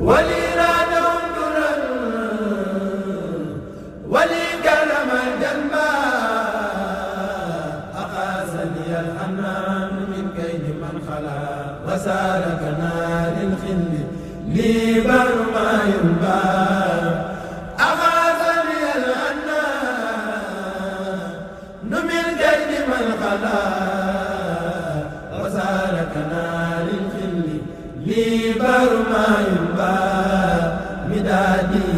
ولي رادهم درا ولي كلم الجنبا أقاسني الحنان من كيد من خلا وسالكنا للخل لي بر ما ينبا أقاسني الحنان من كيد من خلا وسالكنا للخل لي بر ما ينبا مدادي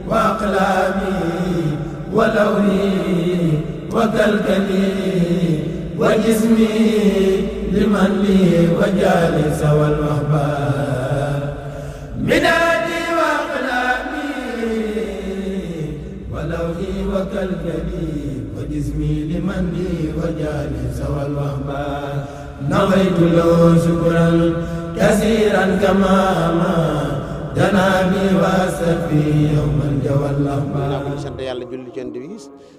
وأقلامي ولوني وكلكلي وجسمي لمن لي وجالس والوهبة مدادي وأقلامي ولوني وكلكلي وجسمي لمن لي وجالس والوهبة نويت له شكرا كثيرا كما جنابي واسفي يوم الجوى الأخبار. sant yàlla julli ci Yonent bi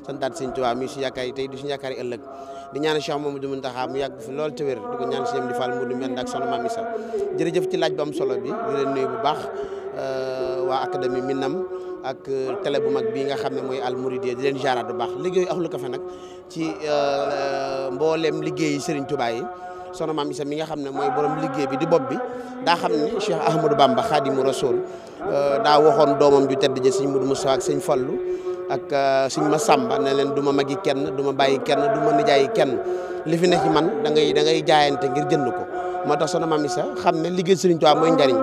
santaat Sëñ Tuubaa mi si yaakaar yi tey di si yaakaar yi ëllëg di ñaanal Cheikh Mamadou Mountakha mu yàgg fi lool te wér di ko ñaan si ñoom di Fall Moudou Mbène ak soxna Mame Issa jërëjëf ci laaj bu am solo bi di leen nuyu bu baax waa académie Minam ak télé bu mag bii nga xam ne mooy Al Mouridiyyah di leen jaaraat bu baax liggéeyu Ahlu Café nag ci mboolem liggéeyi Serigne Touba yi soxna Mame Issa mi nga xam ne mooy borom liggéey bi di bopp bi daa xam ne Cheikh Ahmadou Bamba Khadimu Rasoul daa waxoon doomam ju tedd ja sëñ Modou Moussa ak sëñ Fallu ak sëñ Massamba ne leen du ma magi kenn du ma bàyyi kenn du ma nijaayi kenn li fi ne ci man da ngay jaayante ngir jënd ko moo tax soxna Mame Issa xam ne liggéey Serigne Touba mooy njariñ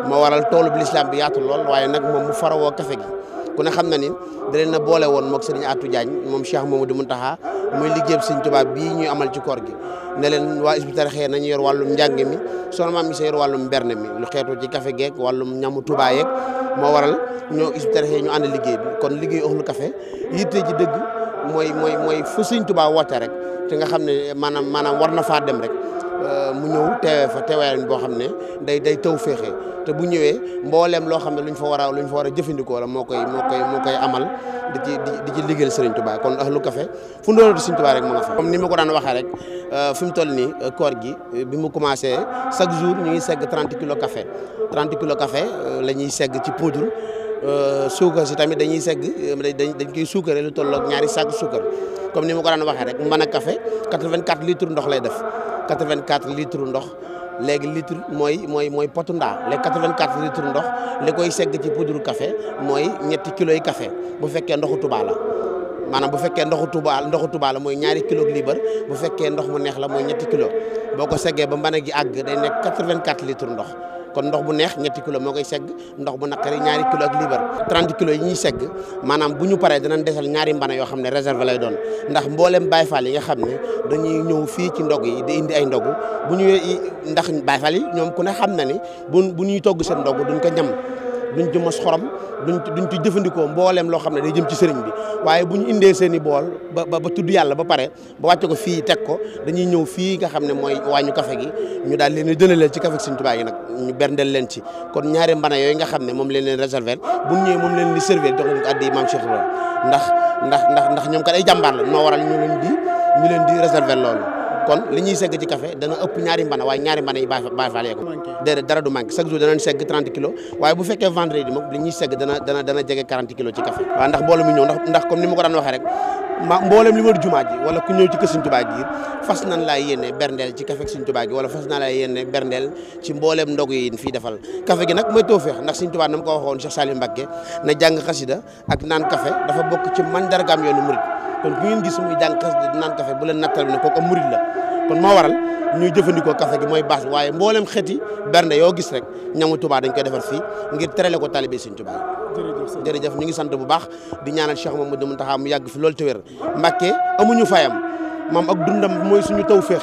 moo waral toolu bi l'islam bi yaatu lool waaye nag moom mu farawoo café gi ku ne xam na ni da leen a boole woon moog Serigne Atou Diagne moom Cheikh Mamadou Mountakha muy liggéey Serigne Touba bii ñuy amal ci koor gi ne leen waa Hizbut Tarqiyyah nañu yor wàllum njàng mi soxna Mame Issa yor wàllum mberne mi lu xeetu ci café geek wàllum ñamu Touba yeeg moo waral ñoo Hizbut Tarqiyyah ñu ànd liggéey bi kon liggéey Ahlu Café yitte ji dëgg mooy fu Serigne Touba woote rek te nga xam ne maanaam war na faa dem rek mu ñëw teewee fa teewaay boo xam ne day taw féexee te bu ñëwee mbooleem loo xam ne luñ fa war a jëfandikoo la moo koy amal di ci liggéeyal Serigne Touba kon Ahlu Café fu ndoonati Serigne Touba rek mu nga fa comme ni ma ko daan waxee rek fi mu toll nii koor gi bi mu commencé chaque jour ñu ngi segg 30 kilos café 30 kilos café la ñuy segg ci poudre suukar si tamit dañuy segg dañ koy suukaree lu toll ak ñaari sac suukar comme ni ma ko daan waxee rek mën a café 84 litres ndox lay def 84 litres ndox léegi litre mooy potu ndaa léegi 84 litres ndox li koy segg ci poudre café mooy ñetti kilos yi café bu fekkee ndoxu Touba la maanaam bu fekkee ndoxu Touba la mooy ñaari kilo libre bu fekkee ndox mu neex la mooy ñetti kilo boo ko seggee ba mbana gi àgg day nekk 84 litres ndox kon ndox bu neex ñetti kilo moo koy segg ndox bu naqari ñaari kilo ak libre 30 kilos yi ñuy segg maanaam bu ñu paree danañ desal ñaari mbana yoo xam ne réserve lay doon ndax mboolem Baye Fall yi nga xam ne dañuy ñëw fii ci ndog yi di indi ay ndogu bu ñu ndax Baye Fall yi ñoom ku ne xam na ni bu ñuy togg seen ndogu duñ ko ñam duñ ci mos xorom duñ ci jëfandikoo mbooleem loo xam ne day jëm ci sëriñ bi waaye bu ñu indee seen i bool ba tudd yàlla ba pare ba wàcce ko fii teg ko dañuy ñëw fii nga xam ne mooy wàññu café gi ñu daal leen dënaleel ci café Serigne Touba gi nag ñu berndeel leen ci kon ñaari mbana yooyu nga xam ne moom leen réserver bu ñu ñëwee moom leen di servir jox leen ko addi Maam Cheikh Ibrahima ndax ñoom kat ay jàmbaar la noo waral ñu leen di réserver loolu kon li ñuy segg ci café dana ëpp ñaari mbana waaye ñaari mbana yi Baye Fall ko déedéet dara du manqué chaque jour danañ segg 30 kilos waaye bu fekkee vendredi moom li ñuy segg dana jege 40 kilos ci café waaw ndax mboolem mi ñëw ndax comme ni ma ko daan waxee rek mboolem li wër jumaa ji wala ku ñëw ci kër Serigne Touba gi fas nañ laa yéene berndeel ci café Serigne Touba gi wala fas naa laa yéene berndeel ci mboolem ndog yi fii defal café gi nag mooy tawfeex ndax Serigne Touba na ma ko waxoon Cheikh Salim Mbacké na jàng xasida ak naan café dafa bokk ci mandargaam yoonu murid kon ku ngeen gis muy jàng xasida di naan café bu leen nattal bi ne kooku am murid la kon moo waral ñuy jëfandikoo café gi mooy base waaye mboolem xeeti bernde yoo gis rek ñamu Touba dañ koy defar fii ngir terale ko talibé Serigne Touba jërëjëf ñu ngi sant bu baax di ñaanal Cheikh Mamadou Mountakha mu yàgg fi loolu te wér Mbacké amuñu fayam moom ak dundam mooy suñu tawféex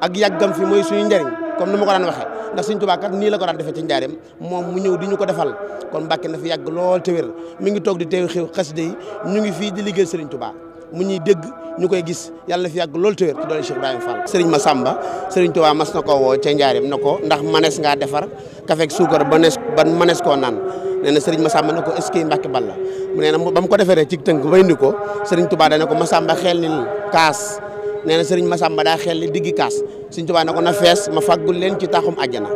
ak yàggam fi mooy suñu njariñ comme ni ma ko daan waxee ndax Serigne Touba kat nii la ko daan defee ci njaareem moom mu ñëw di ñu ko defal kon Mbacké na fi yàgg lool te wér mi ngi toog di teew xew xasida yi ñu ngi fii di liggéey Serigne Touba mu ñuy dégg ñu koy gis yàlla na fi yàgg loolu te wér ci doole Cheikh Ibrahima Fall Serigne Massamba Serigne Touba mas na ko woo ca njaareem na ko ndax manees ngaa defar café ak suukar ba manees koo naan nee na Serigne Massamba ne ko est-ce que Mbacké Balla mu nee na ba mu ko defee rek ci tënk ba indi ko Serigne Touba dana ko Massamba xel ni kaas nee na Serigne Massamba daa xel ni diggi kaas Serigne Touba ne ko na fees ma fàggul leen ci taxum àjjana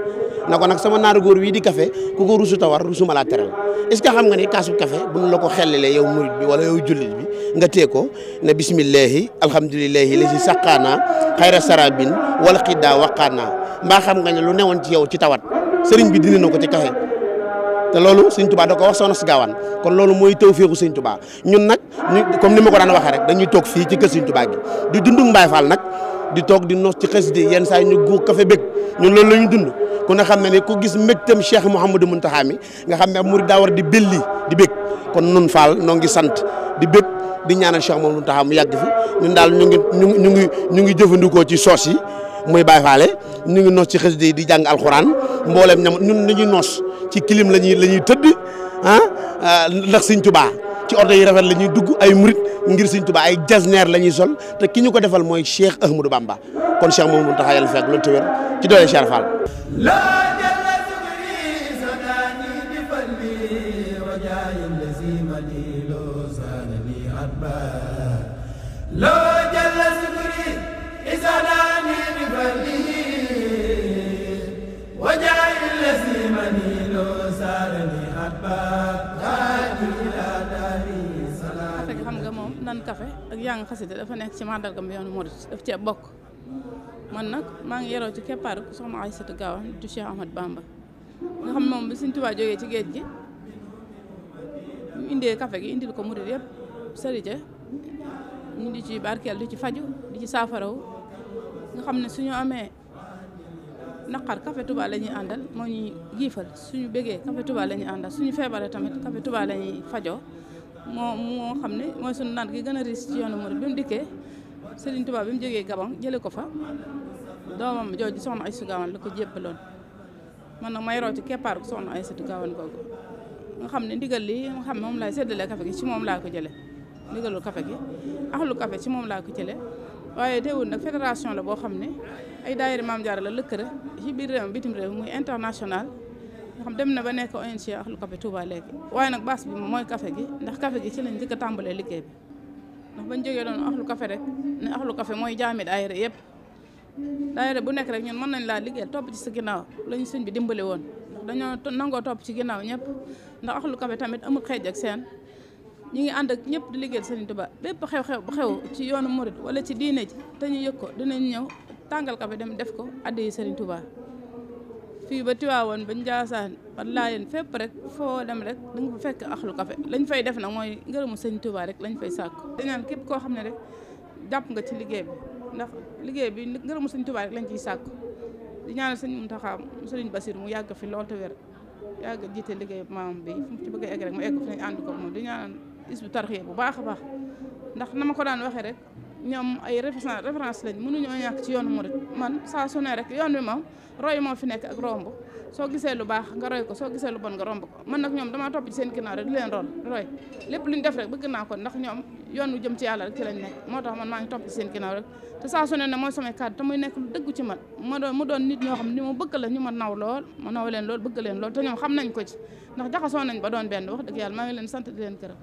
na ko nag sama naaru góor wii di café ku ko rusu tawar rusuma laa teral est ce que xam nga ni kaasu café buñ la ko xellalee yow murid bi wala yow jullit bi nga tee ko ne bismillahi alhamdulillahi la si saqaana xayra sarabin wala xiddaa waqaana mbaa xam nga ne lu newoon ci yow ci tawat sëriñ bi dindi na ko ci café te loolu sëñ Tuubaa da ko wax soxna si gaawaan kon loolu mooy tawfeexu sëñ Tuubaa ñun nag comme ni ma ko daan waxee rek dañuy toog fii ci kër sëñ Tuubaa gi di dundug Mbaye Fall nag di toog di nos ci xasida yenn saa yi ñu guux café bég ñun loolu la ñu dund ku ne xam ne ne ku gis mbégtam Cheikh Mouhamadou Mountakha mi nga xam ne am murid daa war di belli di bég kon nun Fall noo ngi sant di bég di ñaanal Cheikh Mouhamadou Mountakha mu yàgg fi ñun daal ñu ngi jëfandikoo ci soos yi muy Baye Fall ñu ngi nos ci xasida yi di jàng alxuraan mboolem ñam ñun dañuy nos ci kilim la ñuy tëdd ndax sëñ Tuubaa ci oto yi rafet la ñuy dugg ay murit ngir sëñ Tuubaa ay jasneer la ñuy sol te ki ñu ko defal mooy Cheikh Ahmadou Bamba kon Cheikh moom mu taxaa yàlla fekk loolu te wér ci doole Cheikh Fall nan café ak jàng xasida dafa nekk ci mandargam yoonu murid daf cee bokk man nag maa ngi yeroo ci keppaaru soxna Aysatu Gaawaan du Cheikh Ahmadou Bamba nga xam moom bi Sëñ Tuubaa jógee ci géej gi mu indee café gi indil ko murid yëpp sërite ñu di ci barkeel di ci faju di ci saafarawu nga xam ne suñu amee naqar café Touba la ñuy àndal moo ñuy giifal suñu bégee café Touba la ñuy àndal suñu feebaree tamit café Touba la ñuy fajoo moo xam ne mooy suñu naan gi gën a riis ci yoonu murid bi mu dikkee Serigne Touba bi mu jógee Gabon jële ko fa doomam jooju soxna Aysatu Gaawaan la ko jébbaloon man nag may roo ci keppaar ko soxna Aysatu Gaawaan googu nga xam ne ndigal li nga xam ne moom laay séddalee café gi ci moom laa ko jële ndigalul café gi axlu café ci moom laa ko jële waaye teewul nag fédération la boo xam ne ay daayira Maam Jaara la lëkkëre ci biir réew bitim réew muy international nga xam dem na ba nekk ONG Ahlu Café Touba léegi waaye nag base bi mooy café gi ndax café gi ci lañ njëkk a tàmbalee liggéey bi ndax bañ jógee doon Ahlu Café rek ne Ahlu Café mooy jaami daayira yëpp daayira bu nekk rek ñun mën nañ laa liggéeyal topp ci sa ginnaaw lañu sëñ bi dimbale woon ndax dañoo nangoo topp ci ginnaaw ñëpp ndax Ahlu Café tamit amul xeej ak seen ñi ngi ànd ak ñëpp di liggéeyal Serigne Touba bépp xew-xew bu xew ci yoonu murid wala ci diine ji te ñu yëg ko dinañ ñëw tàngal café dem def ko addi Serigne Touba fii ba Tiwaawoon ba Njaasaan ba Laayeen fépp rek foo dem rek da nga fa fekk Ahlu Café lañ fay def nag mooy ngërëmu Serigne Touba rek lañ fay sàkku di ñaan képp koo xam ne rek jàpp nga ci liggéey bi ndax liggéey bi ngërëmu Serigne Touba rek lañ ciy sàkku di ñaanal Serigne Mountakha Serigne Bassirou mu yàgg fi lool te wér yàgg jiite liggéey maam bi fu mu ci bëgg a egg rek mu egg fi nañ ànd ko moom di ñaanal Hizbut Tarqiyyah bu baax a baax ndax na ma ko daan waxee rek ñoom ay référence lañ mënuñoo ñàkk ci yoonu murid man saa su ne rek yoon bi moom roy moo fi nekk ak romb soo gisee lu baax nga roy ko soo gisee lu bon nga romb ko man nag ñoom damaa topp ci seen ginnaaw rek di leen roy lépp lu ñu def rek bëgg naa ko ndax ñoom yoon wu jëm ci yàlla rek ci lañ nekk moo tax man maa ngi topp ci seen ginnaaw rek te saa su ne mooy samay kàddu te muy nekk lu dëggu ci man mu doon nit ñoo xam ne ni ma bëgg la ñu ma naw lool ma naw leen lool bëgg leen lool te ñoom xam nañ ko ci ndax jaxasoo nañ ba doon benn wax dëgg yàlla maa ngi leen sant di leen gërëm